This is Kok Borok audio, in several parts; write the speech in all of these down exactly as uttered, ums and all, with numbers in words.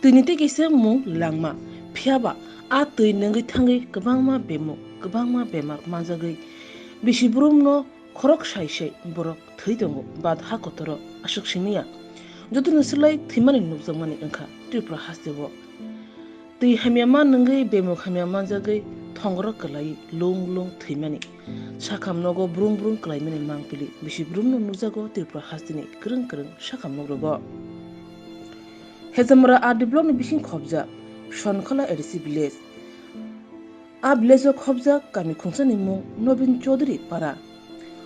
Twini tei kisa mung langma, phiya ba a twi nungwi thangwi kwbangma bemuk, kwbangma bemar manjagwi bisi brumno khorok sai sai borok thwi tongo, bat ha kotoro aswk simi ya. Jotono swlai thwimani nukjakmani wngkha Tripura hasteo. Twi hamya ma nungwi bemuk hamya manjagwi thongoro kwlaiwi lung lung thwimani, sakham nogo brung brung kwlaimani mangpili bisi brumno nukjago Tripura hasteni kwrwng kwrwng sakham nok rogo. Hezamara R D block ni bising khobjak Sonkhola A D C village. A village o khobjak kami khungsani mung Nobin Chaudhary para.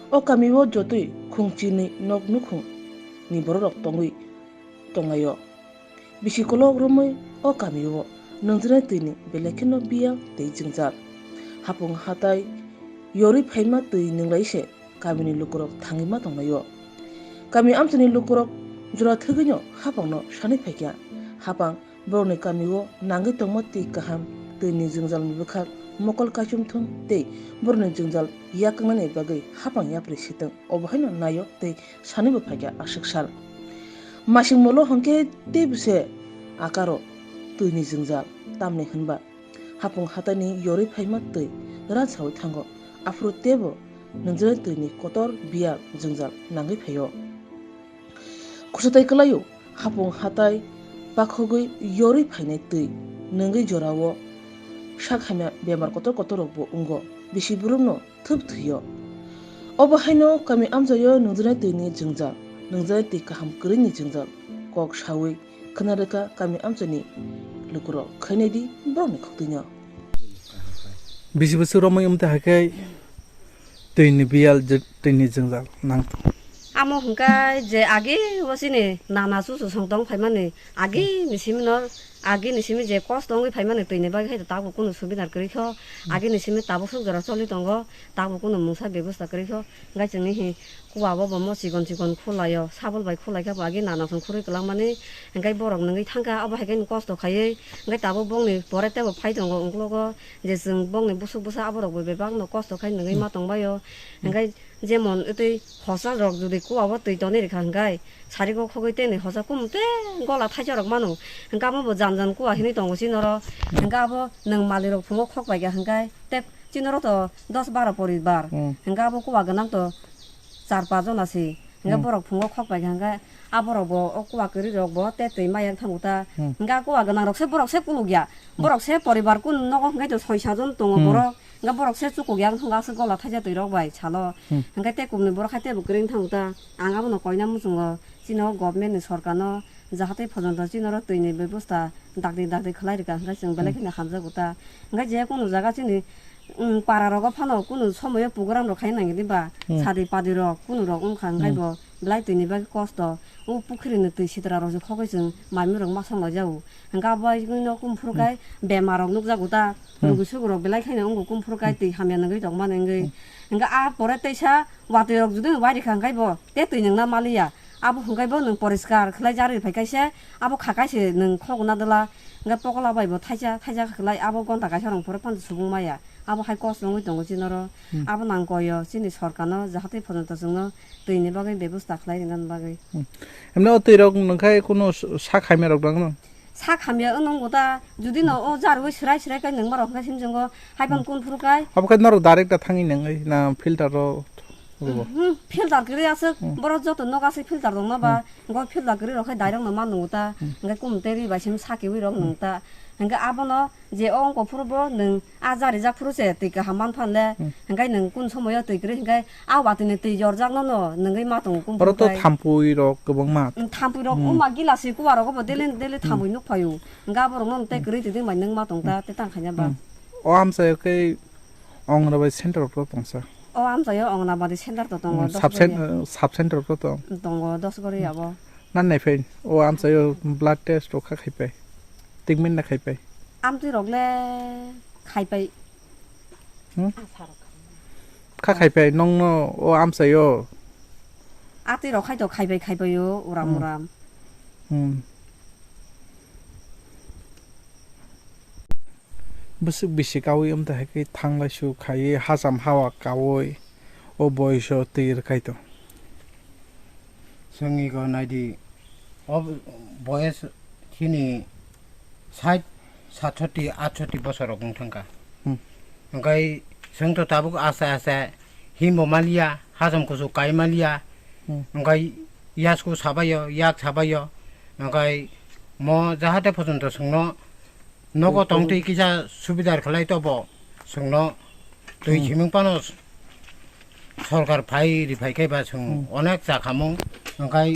O kami o jotoi khung chinwi nok nukhung ni bororok tongwi tonglaio. Bisi kolok romwi o kami o nungjaknai twi ni belai kheno biyal tei jwngjal. Hapung hatai yorwi phaima twi nunglai se kamini lukurok thangwi ma tonglaio. Kami amchaini lukurok jora thwgwino hapangno sanwi phaikha. Hapang borokni kamio nangwi tongma twi kaham twini jwngjalni bwkhak mokol kaichum thung tei borokni jwngjal yakangnani bagwi hapang yapri sitwng, obo haino naio tei sanwibo phaikha aswk sal. Masing molo hwnkhe teibo se akaro twini jwngjal, tamni hwnba hapung hataini yorwi phaima twi ransawi thango, aphuru teibo nungjaknai twini kotor biyal jwngjal nangwi phaio. Khoroksa tai kwlaio, hapung hatai pakhogwi yorwi phainai twi nungwi jorao sak hamya bemar kotor kotor rokbo wngo, bisi brumno thwp thwio. Obo haino kami amchaio nungjaknai twini jwngjal, nungjaknai twi kaham kwrwini jwngjal kok sawi khna rwkha kami amchaini lukurok. Khainai di borokni khuk twino. Bisi bwswk romwi wngtwi hai khe twini biyal je-, twini jwngjal nang tong. Amo hwnkhe je agi o chini nana chuchu song tong phaimani, agi ni simi no, agi ni simi je kosto wngwi phaimani twini bagwi hai tabuk kunu subidar kwrwi kho, agi ni simi tabuk swk jora choli tongo, tabuk kunu mungsa bebosta kwrwi kho, hwnkhe chwngni hi kuwa o bo mo chikon chikon khulaio, sabul bai khulai khe bo agi nana song khurui kwlangmani, hwnkhe borok nungwi thangkha, abo hai khe kosto khaiwi, hwnkhe tabuk bongni pore tebo phai tongo uklogo, je chwng bongni busuk bwsa aborok bo bebak no kosto khai nungwi ma tongbaio, hwnkhe jemon tei hosa rok jodi kuwa o twi tonwi rikha hwnkhe sari go khogwi tei nwi hosa kum tei gola thaisa rok mano, hwnkhe abo bo jan jan kuwa hinwi tongo chini oro, hwnkhe abo nwng malik rok phungo khok bai kha hwnkhe tei chini oro to dos baro poribar, hwnkhe abo kuwa gwnang to char pas jona se. Hingke borok phungo khok pai kha, hingke aborok bo o kuwa kwrwi rok bo te twi maya wng thango ta. Hingke a kuwa gwnang rok se borok se kuluk ya. Borok se poribar kun nogo hingke to soi sajon tongo borok. Hingke borok se chukuk ya wng thango aswk gola thaisa twi rok bai salo. Hingke te kumni borok hai tebo kwrwi wng thango ta. Ang abono koina muchungo chini o government ni sorkar no jahate phojonto chini oro twi ni bebosta dakti dakti khlai rwkha hingke chwng belai kheno hamjago ta. Hingke je kunu jaga chini, um, para rogo phano kunu somoyo program rok khai nangya di ba, sadi padi rok kunu rok wngkha hingke bo belai twi ni bagwi kosto. O pukhri ni twi sitra rok se khogwi chwng mami rok ma song lai jago. Hingke abo bai no kum phuru kai bemar rok nukjago ta, rugi sugu rok belai kheno wngo kum phuru kai twi hamya nugwi tongmani wngwi. Hingke a pore teisa watwi rok judui wai rikha hingke bo te twi nungna maliya. Abo hwnkhe bo nwng poriskar khlai jarwi phai kaisa, abo kha kaisa nwng khogna dwla, hwnkhe pokola bai bo thaisa thaisa khlai abo gonta kaisa rong phuru phano subung maya, abo hai kos wngwi tongo chini oro. Abo nang koi o chini sorkar no jahate phojonto chwngno twi ni bagwi bebosta khlai rwna bagwi. Emne o twi rok nwng khai kunu sak hamya rok dang no? Sak hamya wng nungo ta, judi no o jarwi swrai swrai kai nungma rok hwnkhe simjwngo, haiphano kun phuru kai. Abo khe norok direct da thangwi nungwi na filter ro? Filter kwrwi aswk, borok joto nok aswk filter tongma ba, go filter kwrwi rok khai direct no man nungo ta, hwnkhe kum tei ri bai sim sakiwi rok nung ta, hwnkhe abono je o wngkha phuru bo nwng a jari jak phuru se twi kaham man phan le, hwnkhe nwng kun somoyo twi kwrwi hwnkhe a watwi ni twi jorjak no no nungwi ma tongo kum phuru kai. Oro to thampui rok kwbangma. Thampui rok wngma gilasi kuwa rogo bo daily daily thampui nuk phaio, hwnkhe aborok no tei kwrwi twi bai nung ma tong ta tei tang khaina ba. O amchaio khe Anganabadi center rok to tongsa. O amchaio Anganabadi center to tongo, sub center to tong. Tongo, Dosgori abo. Nan naiphai, o amchaio blood test rok kha khaipai. Treatment na khaipai. Amtwi rok le khaipai. Kha khaipai, nongno o amchaio. Atwi rok khai to khaipai khaipai o, uram uram. Bwswk bisi kaui wngtwi hai khe thanglai su khaiwi hacham hawa kaui o boyes o twi rwkhai tong. Chwngni go naidi, o boyes chini Sait, satsoti, atsoti bosor rok wng thangkha. Hmm. Hwnkhe chwng to tabuk aste aste himbo maliya, hacham kuchuk kai maliya, Hmm. hwnkhe yasku sabaio, yak sabaio, hwnkhe mo jahate pojonto chwngno nogo tongtwi kisa subidar khlai tobo chwngno twi Hmm. simung phano sorkar phai ri phai khe ba chwng Hmm. onek cha khamung, hwnkhe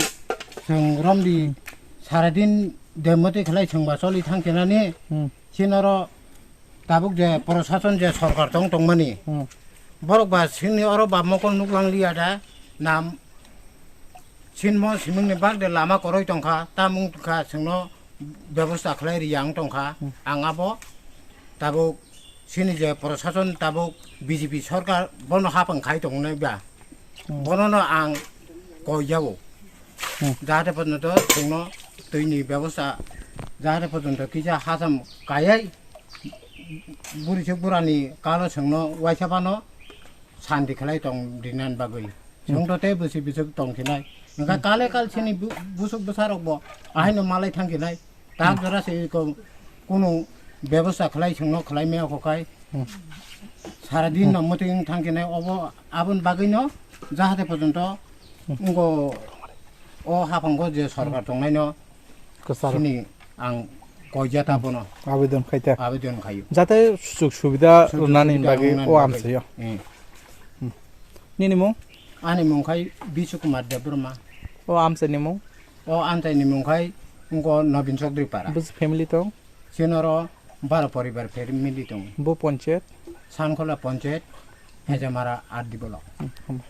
chwng romdi Hmm. saradin demoti khlai chwngba choli thang khenani Hmm. sinoro tabuk je prosason je sorkar tong tongmani Hmm. borok ba sini oro ba mokol nuklang liya da nam sinmo simungni bagde lama koroi tongkha tamung kha chwngno bebosta khlai ri yang tongkha Hmm. ang abo tabuk sini je prosason tabuk B J P sorkar bono hapang khai tongnai ba Hmm. bonono ang koi jago Hmm. jahate pojonto chwngno twini bebosta jahate pojonto kisa hacham kayai buri se burani kalo chwngno waisa phano santi khlai tong rinani bagwi chwngto tei bwswi bwswk tong khinai hwnkha kale kal sini bu- busuk bwsarokbo ahaino malai thang khinai tak jora se ko kunu bebosta khlai chwngno khlai maya kho khai Hmm. saradin no muting thang khinai obo aboni bagwino jahate pojonto wngko o haphango je sorkar tongnaino Kwcharo. sini ang koijata bono Abedan khaita. abedan khayo. Jate sujug subida Sujug rwnani subida bagwi rwnani o bagwi. amchaio. Hmm. Nini mung? Ani mung khai Bishu Kumar Debbarma. O amchaini mung? O amchaini mung khai wngko Nobin Chowdhury Para. Bus family tong? Sinoro baro poribar family tong. Bo ponchayat? Sankhola ponchayat, Hejamara R D block. Hmm, hambai.